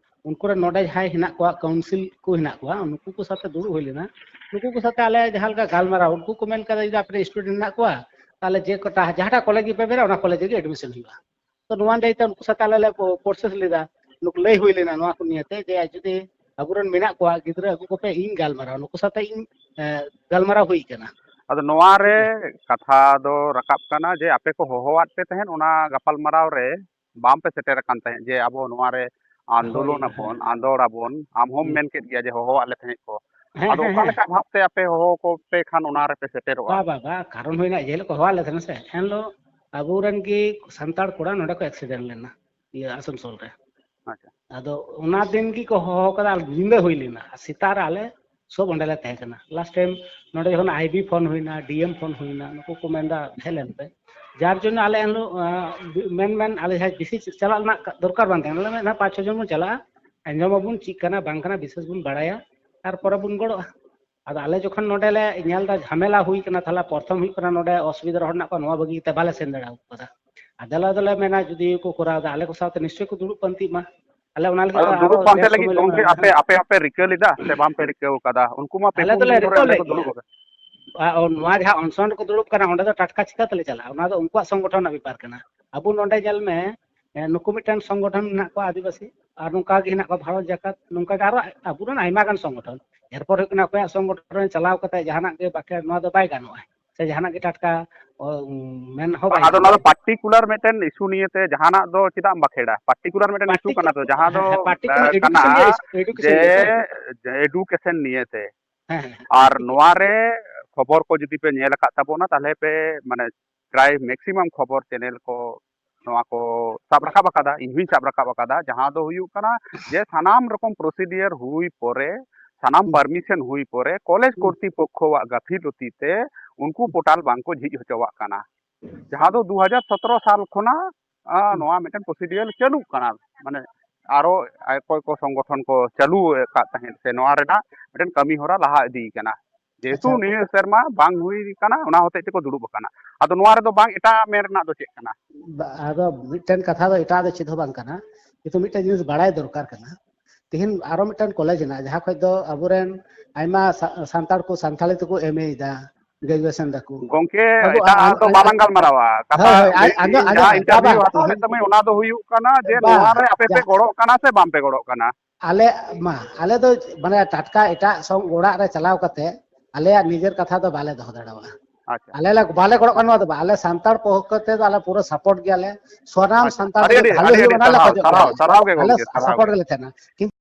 ᱩᱱᱠᱩ ᱨᱮᱱ ᱱᱚᱰᱮ ᱡᱟᱦᱟᱸᱭ ᱦᱮᱱᱟᱜ ᱠᱚᱣᱟ, ᱠᱟᱣᱩᱱᱥᱤᱞ ᱠᱚ ᱦᱮᱱᱟᱜ ᱠᱚᱣᱟ, ᱩᱱᱠᱩ ᱠᱚ ᱥᱟᱛᱮ ᱫᱩᱲᱩᱵ ᱦᱩᱭ ᱞᱮᱱᱟ᱾ ᱱᱩᱠᱩ ᱠᱚ ᱥᱟᱛᱮ ᱟᱞᱮ ᱡᱟᱦᱟᱸ ᱞᱮᱠᱟ ᱜᱟᱞᱢᱟᱨᱟᱣ, ᱩᱱᱠᱩ ᱠᱚ ᱢᱮᱱ ᱠᱟᱫᱟ, ᱡᱩᱫᱤ ᱟᱯᱮ ᱨᱮᱱ ᱥᱴᱩᱰᱮᱱᱴ ᱦᱮᱱᱟᱜ ᱠᱚᱣᱟ, ᱛᱟᱦᱚᱞᱮ ᱡᱮ ᱠᱚᱴᱟ, ᱡᱟᱦᱟᱸᱴᱟᱜ ᱠᱚᱞᱮᱡᱽ ᱜᱮᱯᱮ ᱢᱮᱱᱟ, ᱚᱱᱟ ᱠᱚᱞᱮᱡᱽ ᱨᱮᱜᱮ ᱮᱰᱢᱤᱥᱚᱱ ᱦᱩᱭᱩᱜᱼᱟ᱾ ᱛᱚ ᱱᱚᱣᱟ ᱞᱟᱹᱭᱛᱮ ᱩᱱᱠᱩ ᱥᱟᱛᱮ ᱟᱞᱮ ᱞᱮ ᱯᱨᱚᱥᱮᱥ ᱞᱮᱫᱟ, ᱱᱩᱠᱩ ᱞᱟᱹᱭ ᱦᱩᱭ ᱞᱮᱱᱟ ᱱᱚᱣᱟ ᱠᱚ ᱱᱤᱭᱮᱛᱮ, ᱡᱮ ᱡᱩᱫᱤ ᱟᱵᱚᱨᱮᱱ ᱢᱮᱱᱟᱜ ᱠᱚᱣᱟ ᱜᱤᱫᱽᱨᱟᱹ, ᱟᱹᱜᱩ ᱠᱚᱯᱮ, ᱤᱧ ᱜᱟᱞᱢᱟᱨᱟᱣ, ᱱᱩᱠᱩ ᱥᱟᱛᱮ ᱤᱧ, ᱮ, ᱜᱟᱞᱢᱟᱨᱟᱣ ᱦᱩᱭ ᱠᱟᱱᱟ᱾ ᱟᱫᱚ ᱱᱚᱣᱟ ᱨᱮ ᱴᱷᱤᱠ ᱜᱮᱭᱟ᱾ ᱠᱟᱛᱷᱟ ᱫᱚ ᱨᱟᱠᱟᱵ ᱠᱟᱱᱟ ᱡᱮ ᱟᱯᱮ ᱠᱚ ᱦᱚᱦᱚᱣᱟᱫ ᱯᱮ ᱛᱟᱦᱮᱸᱫ ᱚᱱᱟ ᱜᱟᱯᱟᱞᱢᱟᱨᱟᱣ ᱨᱮ, ᱵᱟᱝ ᱯᱮ ᱥᱮᱴᱮᱨ ᱟᱠᱟᱱ ᱛᱟᱦᱮᱸᱫ ᱡᱮ ᱟᱵᱚ ᱱᱚᱣᱟ ᱨᱮ ᱦᱳᱭ, ᱟᱱᱫᱳᱞᱚᱱ ᱟᱵᱚᱱ, ᱦᱳᱭ᱾ ᱟᱸᱫᱳᱲ ᱟᱵᱚᱱ, ᱟᱢ ᱦᱚᱸᱢ ᱦᱩᱸ᱾ ᱢᱮᱱ ᱠᱮᱫ ᱜᱮᱭᱟ ᱡᱮ ᱦᱚᱦᱚᱣᱟᱫ ᱞᱮ ᱛᱟᱦᱮᱸᱫ ᱠᱚ᱾ ᱦᱮᱸ, ᱟᱫᱚ ᱦᱮᱸ, ᱚᱠᱟ ᱦᱮᱸ᱾ ᱞᱮᱠᱟ ᱵᱷᱟᱵᱛᱮ ᱟᱯᱮ ᱦᱚᱦᱚ ᱠᱚᱯᱮ ᱠᱷᱟᱱ ᱚᱱᱟ ᱨᱮᱯᱮ ᱥᱮᱴᱮᱨᱚᱜᱼᱟ? ᱵᱟ, ᱵᱟ, ᱵᱟ, ᱠᱟᱨᱚᱱ ᱦᱩᱭᱱᱟ, ᱡᱮ ᱦᱤᱞᱳᱜ ᱠᱚ ᱦᱚᱦᱚᱣᱟᱫ ᱞᱮ ᱛᱟᱦᱮᱸᱱᱟ ᱥᱮ, ᱮᱱᱦᱤᱞᱳᱜ ᱟᱵᱚᱨᱮᱱ ᱜᱮ ᱥᱟᱱᱛᱟᱲ ᱠᱚᱲᱟ ᱱᱚᱰᱮ ᱠᱚ ᱮᱠᱥᱤᱰᱮᱱᱴ ᱞᱮᱱᱟ, ᱤᱭᱟᱹ, ᱟᱥᱟᱱᱥᱳᱞ ᱨᱮ᱾ ᱟᱪᱪᱷᱟ᱾ ᱟᱫᱚ ᱚᱱᱟ ᱫᱤᱱ ᱜᱮᱠᱚ ᱦᱚᱦᱚ ᱠᱟᱫᱟ, ᱟᱨ ᱧᱤᱫᱟᱹ ᱦᱩᱭ ᱞᱮᱱᱟ, ᱟᱨ ᱥᱮᱛᱟᱜ ᱨᱮ ᱟᱞᱮ ᱥᱚᱵ ᱚᱸᱰᱮ ᱞᱮ ᱛᱟᱦᱮᱸ ᱠᱟᱱᱟ᱾ ᱞᱟᱥᱴ ᱴᱟᱭᱤᱢ ᱱᱚᱰᱮ ᱡᱚᱠᱷᱚᱱ ᱟᱭ ᱵᱤ ᱯᱷᱳᱱ ᱦᱩᱭᱱᱟ, ᱰᱤ ᱮᱢ ᱯᱷᱳᱱ ᱦᱩᱭᱱᱟ, ᱱᱩᱠᱩ ᱠᱚ ᱢᱮᱱᱫᱟ ᱦᱮᱡ ᱞᱮᱱ ᱯᱮ᱾ ᱡᱟᱨ ᱡᱚᱱᱱᱚ ᱟᱞᱮ ᱮᱱᱦᱤᱞᱳᱜ, ᱟᱸ, ᱢᱮᱱ ᱢᱮᱱ ᱟᱞᱮ ᱡᱟᱦᱟᱸᱭ ᱵᱮᱥᱤ ᱪᱟᱞᱟᱜ ᱨᱮᱱᱟᱜ ᱫᱚᱨᱠᱟᱨ ᱵᱟᱝ ᱛᱟᱦᱮᱸ ᱠᱟᱱᱟ, ᱟᱞᱮ ᱢᱮᱱᱫᱟ ᱯᱟᱸᱪ ᱪᱷᱚ ᱡᱚᱱ ᱵᱚᱱ ᱪᱟᱞᱟᱜᱼᱟ, ᱟᱸᱡᱚᱢ ᱟᱵᱚᱱ ᱪᱮᱫ ᱠᱟᱱᱟ ᱵᱟᱝ ᱠᱟᱱᱟ, ᱵᱤᱥᱮᱥ ᱵᱚᱱ ᱵᱟᱲᱟᱭᱟ, ᱛᱟᱨᱯᱚᱨᱮ ᱵᱚᱱ ᱜᱚᱲᱚᱜᱼᱟ᱾ ᱟᱫᱚ ᱟᱞᱮ ᱡᱚᱠᱷᱚᱱ ᱱᱚᱰᱮ ᱞᱮ ᱧᱮᱞ ᱫᱟ ᱡᱷᱟᱢᱮᱞᱟ ᱦᱩᱭ ᱠᱟᱱᱟ, ᱛᱟᱦᱞᱮ ᱯᱨᱚᱛᱷᱚᱢ ᱦᱩᱭᱩᱜ ᱠᱟᱱᱟ ᱱᱚᱰᱮ ᱚᱥᱩᱵᱤᱫᱷᱟ ᱨᱮ ᱦᱚᱲ ᱢᱮᱱᱟᱜ ᱠᱚᱣᱟ, ᱱᱚᱣᱟ ᱵᱟᱹᱜᱤ ᱠᱟᱛᱮ ᱵᱟᱞᱮ ᱥᱮᱱ ᱫᱟᱲᱮ ᱟᱠᱟᱫᱟ᱾ ᱟᱫᱚ ᱟᱞᱮ ᱫᱚᱞᱮ ᱢᱮᱱᱟ ᱡᱩᱫᱤ ᱠᱚ ᱠᱚᱨᱟᱣ ᱫᱟ, ᱟᱞᱮ ᱠᱚ ᱥᱟᱶᱛᱮ ᱱᱤᱥᱪᱚᱭ ᱠᱚ ᱫᱩᱲᱩᱵ ᱯᱟᱱᱛᱮᱜ ᱢᱟ᱾ ᱟᱞᱮ ᱚᱱᱟ ᱞᱟᱹᱜᱤᱫ ᱟᱫᱚ ᱛᱮ ᱟᱨᱚ ᱫᱩᱲᱩᱵ ᱯᱟᱱᱛᱮ ᱰᱷᱮᱨ ᱞᱟᱹᱜᱤᱫ ᱥᱚᱢᱚᱭ ᱞᱮ ᱜᱚᱝᱠᱮ ᱮᱢᱟ᱾ ᱟᱯᱮ, ᱟᱯᱮ ᱟᱯᱮ ᱨᱤᱠᱟᱹ ᱞᱮᱫᱟ ᱥᱮ ᱵᱟᱝ ᱯᱮ ᱨᱤᱠᱟᱹ ᱟᱠᱟᱫᱟ? ᱩᱱᱠᱩ ᱢᱟ ᱯᱮ ᱟᱞᱮ ᱯᱩᱱ ᱫᱚᱞᱮ ᱫᱤᱱ ᱫᱷᱚᱨᱮ ᱨᱤᱠᱟᱹ ᱚᱸᱰᱮ ᱞᱮᱫ ᱠᱚ ᱜᱮᱭᱟ᱾ ᱫᱩᱲᱩᱵ ᱟᱠᱟᱱᱟ᱾ ᱟ, ᱚ, ᱱᱚᱣᱟ ᱡᱟᱦᱟᱸ ᱚᱱᱥᱚᱱ ᱨᱮᱠᱚ ᱫᱩᱲᱩᱵ ᱠᱟᱱᱟ, ᱚᱸᱰᱮ ᱫᱚ ᱴᱟᱴᱠᱟ ᱪᱤᱠᱟᱹ ᱛᱮᱞᱮ ᱪᱟᱞᱟᱜᱼᱟ? ᱚᱱᱟ ᱫᱚ ᱩᱱᱠᱩᱣᱟᱜ ᱥᱚᱝᱜᱚᱴᱷᱚᱱ ᱨᱮᱱᱟᱜ ᱵᱮᱯᱟᱨ ᱠᱟᱱᱟ᱾ ᱟᱵᱚ ᱱᱚᱰᱮ ᱧᱮᱞ ᱢᱮ, ᱮ, ᱱᱩᱠᱩ ᱢᱤᱫᱴᱮᱱ ᱥᱚᱝᱜᱚᱴᱷᱚᱱ ᱢᱮᱱᱟᱜ ᱠᱚᱣᱟ ᱟᱹᱫᱤᱵᱟᱹᱥᱤ, ᱟᱨ ᱱᱚᱝᱠᱟ ᱜᱮ ᱦᱮᱱᱟᱜ ᱠᱚᱣᱟ ᱵᱷᱟᱨᱚᱛ ᱡᱟᱠᱟᱛ, ᱱᱚᱝᱠᱟ ᱜᱮ ᱟᱨᱚ ᱟᱵᱚᱨᱮᱱ ᱟᱭᱢᱟ ᱜᱟᱱ ᱥᱚᱝᱜᱚᱴᱷᱚᱱ᱾ ᱮᱨᱯᱚᱨ ᱦᱩᱭᱩᱜ ᱠᱟᱱᱟ ᱚᱠᱚᱭᱟᱜ ᱥᱚᱝᱜᱚᱴᱷᱚᱱ ᱨᱮ ᱪᱟᱞᱟᱣ ᱠᱟᱛᱮ ᱡᱟᱦᱟᱱᱟᱜ ᱜᱮ ᱵᱟᱠᱷᱮᱲ, ᱱᱚᱣᱟ ᱫᱚ ᱵᱟᱭ ᱜᱟᱱᱚᱜᱼᱟ᱾ ᱥᱮ ᱡᱟᱦᱟᱱᱟᱜ ᱜᱮ ᱴᱟᱴᱠᱟ, ᱚ, ᱢᱮᱱ ᱦᱚᱸ ᱵᱟᱭ ᱟᱫᱚ ᱚᱱᱟ ᱫᱚ ᱜᱟᱱᱚᱜᱼᱟ᱾ ᱯᱟᱨᱴᱤᱠᱩᱞᱟᱨ ᱢᱤᱫᱴᱮᱱ ᱤᱥᱩ ᱱᱤᱭᱮᱛᱮ ᱡᱟᱦᱟᱱᱟᱜ ᱫᱚ ᱪᱮᱫᱟᱜ ᱮᱢ ᱵᱟᱠᱷᱮᱲᱟ? ᱯᱟᱨᱴᱤᱠᱩᱞᱟᱨ ᱢᱤᱫᱴᱮᱱ ᱤᱥᱩ ᱠᱟᱱᱟ ᱛᱚ, ᱡᱟᱦᱟᱸ ᱫᱚ, ᱦᱮᱸ, ᱯᱟᱨᱴᱤᱠᱩᱞᱟᱨ ᱮ, ᱠᱟᱱᱟ ᱮᱰᱩᱠᱮᱥᱚᱱ ᱱᱤᱭᱮ ᱤᱥᱩ, ᱡᱮ ᱮᱰᱩᱠᱮᱥᱚᱱ ᱱᱤᱭᱮᱛᱮ᱾ ᱡᱮ ᱮᱰᱩᱠᱮᱥᱚᱱ ᱱᱤᱭᱮᱛᱮ᱾ ᱦᱮᱸ, ᱦᱮᱸ, ᱦᱮᱸ, ᱟᱨ ᱯᱟᱨᱴᱤᱠᱩᱞᱟᱨ᱾ ᱱᱚᱣᱟ ᱨᱮ ᱠᱷᱚᱵᱚᱨ ᱠᱚ ᱡᱩᱫᱤ ᱯᱮ ᱧᱮᱞ ᱟᱠᱟᱫ ᱛᱟᱵᱚᱱᱟ, ᱛᱟᱦᱚᱞᱮ ᱯᱮ, ᱢᱟᱱᱮ, ᱯᱨᱟᱭ ᱢᱮᱠᱥᱤᱢᱟᱢ ᱠᱷᱚᱵᱚᱨ ᱪᱮᱱᱮᱞ ᱠᱚ ᱱᱚᱣᱟ ᱠᱚ ᱥᱟᱵ ᱨᱟᱠᱟᱵ ᱟᱠᱟᱫᱟ, ᱤᱧ ᱦᱚᱧ ᱥᱟᱵ ᱨᱟᱠᱟᱵ ᱟᱠᱟᱫᱟ, ᱡᱟᱦᱟᱸ ᱫᱚ ᱦᱩᱭᱩᱜ ᱠᱟᱱᱟ ᱡᱮ ᱥᱟᱱᱟᱢ ᱨᱚᱠᱚᱢ ᱯᱨᱚᱥᱤᱰᱤᱭᱟᱨ ᱦᱩᱭ ᱯᱚᱨᱮ, ᱥᱟᱱᱟᱢ ᱦᱩᱸ᱾ ᱯᱟᱨᱢᱤᱥᱚᱱ ᱦᱩᱭ ᱯᱚᱨᱮ, ᱠᱚᱞᱮᱡᱽ ᱦᱩᱸ᱾ ᱠᱚᱨᱛᱤᱯᱚᱠᱠᱷᱚᱣᱟᱜ ᱜᱟᱹᱯᱷᱤᱞᱚᱛᱤ ᱛᱮ ᱩᱱᱠᱩ ᱯᱳᱨᱴᱟᱞ ᱵᱟᱝ ᱠᱚ ᱡᱷᱤᱡ ᱦᱚᱪᱚᱣᱟᱜ ᱠᱟᱱᱟ᱾ ᱡᱟᱦᱟᱸ ᱫᱚ ᱫᱩ ᱦᱟᱡᱟᱨ ᱥᱚᱛᱨᱚ ᱥᱟᱞ ᱠᱷᱚᱱᱟᱜ, ᱟ, ᱦᱩᱸ᱾ ᱱᱚᱣᱟ ᱢᱤᱫᱴᱮᱱ ᱯᱨᱚᱥᱤᱰᱤᱭᱟᱨ ᱪᱟᱹᱞᱩᱜ ᱠᱟᱱᱟ᱾ ᱢᱟᱱᱮ, ᱟᱨᱚ ᱚᱠᱚᱭ ᱠᱚ ᱥᱚᱝᱜᱚᱴᱷᱚᱱ ᱠᱚ ᱪᱟᱹᱞᱩ ᱟᱠᱟᱫ ᱛᱟᱦᱮᱸᱫ, ᱥᱮ ᱱᱚᱣᱟ ᱨᱮᱱᱟᱜ ᱢᱤᱫᱴᱮᱱ ᱠᱟᱹᱢᱤ ᱦᱚᱨᱟ ᱞᱟᱦᱟ ᱤᱫᱤ ᱠᱟᱱᱟ᱾ ᱡᱮᱦᱮᱛᱩ ᱟᱪᱪᱷᱟ᱾ ᱱᱤᱭᱟᱹ ᱥᱮᱨᱢᱟ ᱵᱟᱝ ᱦᱩᱭ ᱠᱟᱱᱟ, ᱚᱱᱟ ᱦᱚᱛᱮᱡ ᱛᱮᱠᱚ ᱫᱩᱲᱩᱵ ᱟᱠᱟᱱᱟ᱾ ᱟᱫᱚ ᱱᱚᱣᱟ ᱨᱮᱫᱚ ᱵᱟᱝ ᱮᱴᱟᱜ ᱢᱮᱱ ᱨᱮᱱᱟᱜ ᱫᱚ ᱪᱮᱫ ᱠᱟᱱᱟ? ᱵᱟ-, ᱟᱫᱚ ᱢᱤᱫᱴᱮᱱ ᱠᱟᱛᱷᱟ ᱫᱚ ᱮᱴᱟᱜ ᱫᱚ ᱪᱮᱫ ᱦᱚᱸ ᱵᱟᱝ ᱠᱟᱱᱟ, ᱠᱤᱱᱛᱩ ᱢᱤᱫᱴᱮᱱ ᱡᱤᱱᱤᱥ ᱵᱟᱲᱟᱭ ᱫᱚᱨᱠᱟᱨ ᱠᱟᱱᱟ᱾ ᱛᱤᱦᱤᱧ ᱟᱨᱚ ᱢᱤᱫᱴᱮᱱ ᱠᱚᱞᱮᱡᱽ ᱦᱮᱱᱟᱜᱼᱟ, ᱡᱟᱦᱟᱸ ᱠᱷᱚᱡ ᱫᱚ ᱟᱵᱚᱨᱮᱱ ᱟᱭᱢᱟ ᱥᱟ-, ᱥᱟᱱᱛᱟᱲ ᱠᱚ ᱥᱟᱱᱛᱟᱲᱤ ᱛᱮᱠᱚ ᱮᱢ ᱮ ᱭᱮᱫᱟ, ᱜᱨᱮᱡᱩᱭᱮᱥᱚᱱ ᱫᱟᱠᱚ᱾ ᱜᱚᱝᱠᱮ, ᱟᱵᱚ ᱮᱴᱟᱜ ᱟᱜ ᱫᱚ ᱟᱞ-, ᱵᱟᱞᱟᱝ ᱜᱟᱞᱢᱟᱨᱟᱣᱟ᱾ ᱠᱟᱛᱷᱟ ᱦᱳᱭ, ᱦᱳᱭ, ᱟᱡ-, ᱤᱧ ᱟᱸᱡᱚᱢ, ᱡᱟᱦᱟᱸ ᱟᱸᱡᱚᱢ, ᱤᱱᱴᱟᱨᱵᱷᱤᱭᱩ ᱵᱟᱝ, ᱦᱟᱛᱟᱣ ᱞᱮᱫ ᱛᱤᱦᱤᱧ, ᱛᱟᱢᱟᱹᱧ, ᱚᱱᱟ ᱫᱚ ᱦᱩᱭᱩᱜ ᱠᱟᱱᱟ ᱡᱮ ᱵᱟᱝ, ᱱᱚᱣᱟ ᱨᱮ ᱟᱯᱮ ᱯᱮ ᱡᱟ-, ᱜᱚᱲᱚᱜ ᱠᱟᱱᱟ ᱥᱮ ᱵᱟᱝ ᱯᱮ ᱜᱚᱲᱚᱜ ᱠᱟᱱᱟ? ᱟᱞᱮ ᱢᱟ, ᱟᱞᱮ ᱫᱚ ᱢᱟᱱᱮ ᱴᱟᱴᱠᱟ ᱮᱴᱟᱜ ᱥᱚᱝ ᱚᱲᱟᱜ ᱨᱮ ᱪᱟᱞᱟᱣ ᱠᱟᱛᱮ ᱟᱞᱮᱭᱟᱜ ᱱᱤᱡᱮᱨ ᱠᱟᱛᱷᱟ ᱫᱚ ᱵᱟᱞᱮ ᱫᱚᱦᱚ ᱫᱟᱲᱮᱭᱟᱜᱼᱟ᱾ ᱟᱪᱪᱷᱟ᱾ ᱟᱞᱮ ᱞᱮ, ᱵᱟᱞᱮ ᱜᱚᱲᱚᱜ ᱠᱟᱱᱟ, ᱱᱚᱣᱟ ᱫᱚ ᱵᱟᱝ᱾ ᱟᱞᱮ ᱥᱟᱱᱛᱟᱲ ᱯᱚᱠᱠᱷᱚ ᱛᱮᱫᱚ ᱟᱞᱮ ᱯᱩᱨᱟᱹ ᱥᱟᱯᱳᱨᱴ ᱜᱮᱭᱟᱞᱮ᱾ ᱥᱟᱱᱟᱢ ᱟᱪᱪᱷᱟ᱾ ᱥᱟᱱᱛᱟᱲ ᱟᱹᱰᱤ, ᱜᱮ ᱟᱹᱰᱤ, ᱵᱷᱟᱞᱮ ᱟᱹᱰᱤ, ᱦᱩᱭᱩᱜ ᱟᱹᱰᱤ ᱚᱱᱟ ᱞᱮ ᱥᱟᱨᱦᱟᱣ, ᱠᱷᱚᱡᱚᱜ ᱠᱟᱱᱟ᱾ ᱥᱟᱨᱦᱟᱣ, ᱥᱟᱨᱦᱟᱣ ᱜᱮ ᱟᱞᱮ ᱜᱚᱝᱠᱮ, ᱥᱟᱨᱦᱟᱣ ᱥᱟᱯᱳᱨᱴ ᱜᱮ᱾ ᱨᱮᱞᱮ ᱛᱟᱦᱮᱱᱟ᱾ ᱠᱤᱱᱛᱩ